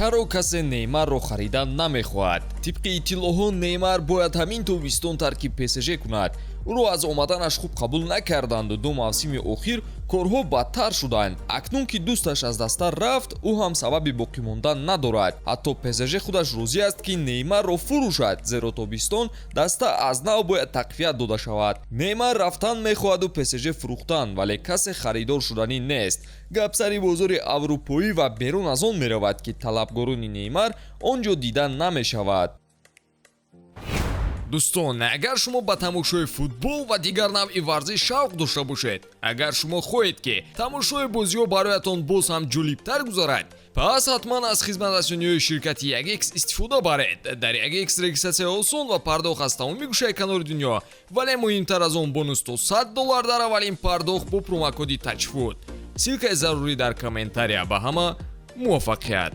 Чаро касе Неймарро харидан намехоҳад? Тибқи иттилоъҳо, Неймар бояд ҳамин тобистон тарки ПСЖ кунад. Ӯро аз омаданаш хуб қабул накарданду 2 мавсими охир корҳо бадтар шуданд. Акнун ки дӯсташ аз даста рафт, ӯ ҳам сабаби боқӣ мондан надорад. Ҳатто ПСЖ худаш розӣ аст, ки Неймарро фурӯшад, зеро тобистон даста аз нав бояд тақвият дода шавад. Неймар рафтан мехоҳаду ПСЖ фурӯхтан, вале касе харидор шуданӣ нест. Гап сари бозори аврупоӣ ва берун аз он меравад, ки талабгорони Неймар он ҷо дида намешавад. Дӯстон, агар шумо ба тамошои футбол ва дигар навъи варзиш шавқ дошта бошед, агар шумо хоҳед, ки тамошои бозиҳо бароятон боз ҳам ҷолибтар гузарад, пас ҳатман аз хизматрасониҳои ширкати 1X истифода баред. Дар 1X регистратсия осон ва пардохт аз тамоми гӯшаи канори дунё, вале муҳимтар аз он, бонус то 100 доллар дар аввалин пардохт бо промокоди TAJFOOT. Ссылкаи зарурӣ дар комментария. Ба ҳама муваффақият!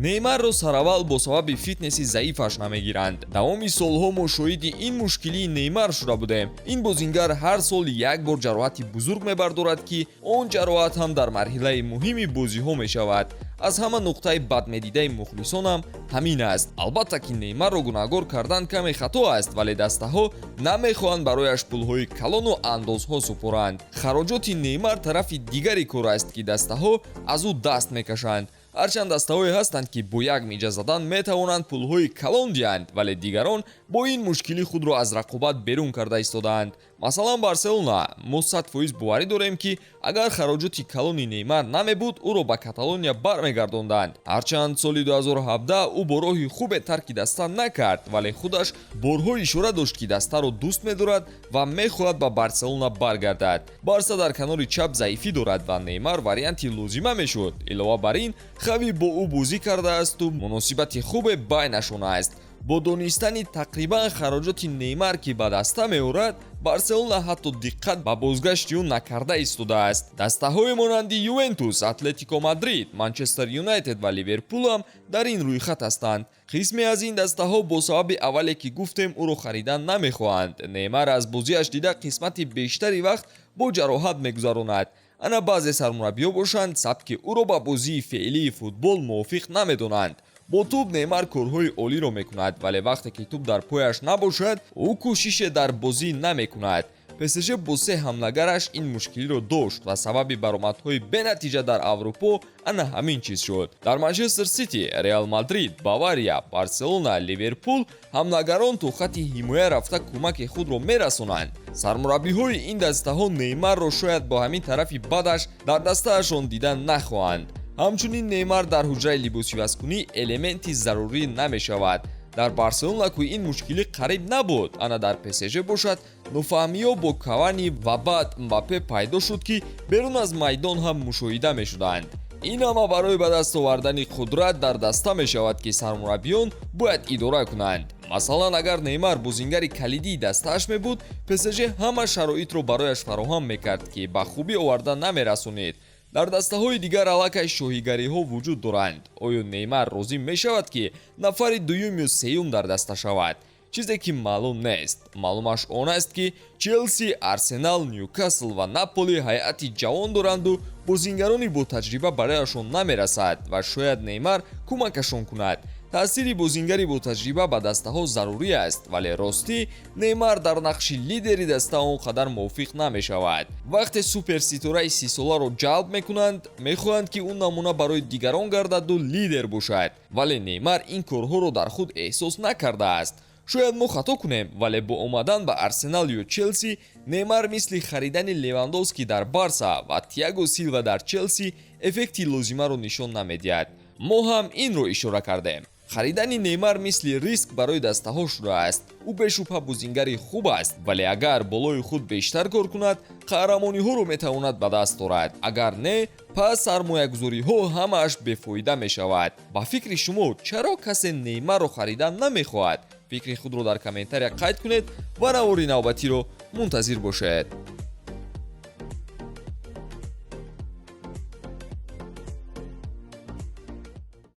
Неймарро сараввал бо сабаби фитнеси заифаш намегиранд. Давоми солҳо мо шоҳиди ин мушкилии Неймар шуда будем. Ин бозингар ҳар сол як бор ҷароҳати бузург мебардорад, ки он ҷароҳат ҳам дар марҳилаи муҳими бозиҳо мешавад. Аз ҳама нуқтаи бадмедидаи мухлисонам ҳамин аст. Албатта, ки Неймарро гунаҳгор кардан каме хато аст, вале дастаҳо намехоҳанд барояш пулҳои калону андозҳо супоранд. Хароҷоти Неймар тарафи дигари кор аст, ки дастаҳо аз ӯ даст мекашанд. Ҳарчанд дастаҳое ҳастанд, ки бо як миҷа задан метавонанд пулҳои калон диҳанд, вале дигарон бо ин мушкилӣ худро аз рақобат берун карда истодаанд. Масалан, Барселона. Мо 100% боварӣ дорем, ки агар хароҷоти калони Неймар намебуд, ӯро ба Каталония бармегардонданд. Ҳарчанд соли 2017 ӯ бо роҳи хубе тарки даста накард, вале худаш борҳо ишора дошт, ки дастаро дӯст медорад ва мехоҳад ба Барселона баргардад. Барса дар канори чап заифӣ дорад ва Неймар варианти лозима мешуд. Илова бар ин, Хави бо ӯ бозӣ кардаасту муносибати хубе байнашон аст. Бо донистани тақрибан хароҷоти Неймар, ки ба даста меорад, Барселона ҳатто диққат ба бозгашти ӯ накарда истодааст. Дастаҳое монанди Ювентус, Атлетико Мадрид, Манчестер Юнайтед ва Ливерпулам дар ин рӯйхат ҳастанд. Қисме аз ин дастаҳо бо сабаби аввале, ки гуфтем, ӯро харидан намехоҳанд. Неймар аз бозиаш дида қисмати бештари вақт бо ҷароҳат мегузаронад. Ана баъзе сармураббиҳо бошанд, сабки ӯро ба бозии феълии футбол мувофиқ намедонанд. Бо тӯб Неймар корҳои олиро мекунад, вале вақте ки тӯб дар пояш набошад, ӯ кӯшише дар бозӣ намекунад. ПСЖ бо се ҳамлагараш ин мушкилиро дошт ва сабаби баромадҳои бенатиҷа дар Аврупо ана ҳамин чиз шуд. Дар Манчестер Сити, Реал Мадрид, Бавария, Барселона, Ливерпул ҳамлагарон то хатти ҳимоя рафта кӯмаки худро мерасонанд. Сармураббиҳои ин дастаҳо Неймарро шояд бо ҳамин тарафи бадаш дар дастаашон дидан нахоҳанд. Ҳамчунин, Неймар дар ҳуҷраи либосивазкунӣ элементи зарурӣ намешавад. Дар Барселона ку ин мушкилӣ қариб набуд, ана дар ПСЖ бошад, нофаҳмиҳо бо Кавани ва баъд Мбаппе пайдо шуд, ки берун аз майдон ҳам мушоҳида мешуданд. Ин ҳама барои ба даст овардани қудрат дар даста мешавад, ки сармураббиён бояд идора кунанд. Масалан, агар Неймар бозингари калидии дастааш мебуд, ПСЖ ҳама шароитро барояш фароҳам мекард, ки ба хубӣ оварда намерасонид. Дар дастаҳои дигар аллакай шоҳигариҳо вуҷуд доранд. Оё Неймар розӣ мешавад, ки нафари дуюм ё сеюм дар даста шавад? Чизе ки маълум нест. Маълумаш он аст, ки Челси, Арсенал, Нюкасл ва Наполи ҳайати ҷавон доранду бозингарони ботаҷриба барояшон намерасад ва шояд Неймар кӯмакашон кунад. Таъсири бозингари ботаҷриба ба дастаҳо зарурӣ аст, вале ростӣ, Неймар дар нақши лидери даста он қадар мувофиқ намешавад. Вақте суперситораи 30-соларо ҷалб мекунанд, мехоҳанд, ки ӯ намуна барои дигарон гардаду лидер бошад, вале Неймар ин корҳоро дар худ эҳсос накардааст. Шояд мо хато кунем, вале бо омадан ба Арсенал ё Челси Неймар мисли харидани Левандовски дар Барса ва Тиаго Силва дар Челси эффекти лозимаро нишон намедиҳад. Мо ҳам инро ишора кардем. Харидани Неймар мисли риск барои дастаҳо шудааст. Ӯ бешубҳа бозингари хуб аст, вале агар болои худ бештар кор кунад, қаҳрамониҳоро метавонад ба даст орад. Агар не, пас сармоягузориҳо ҳамааш бефоида мешавад. Ба фикри шумо, чаро касе Неймарро харидан намехоҳад? Фикри худро дар комментария қайд кунед ва навори навбатиро мунтазир бошед.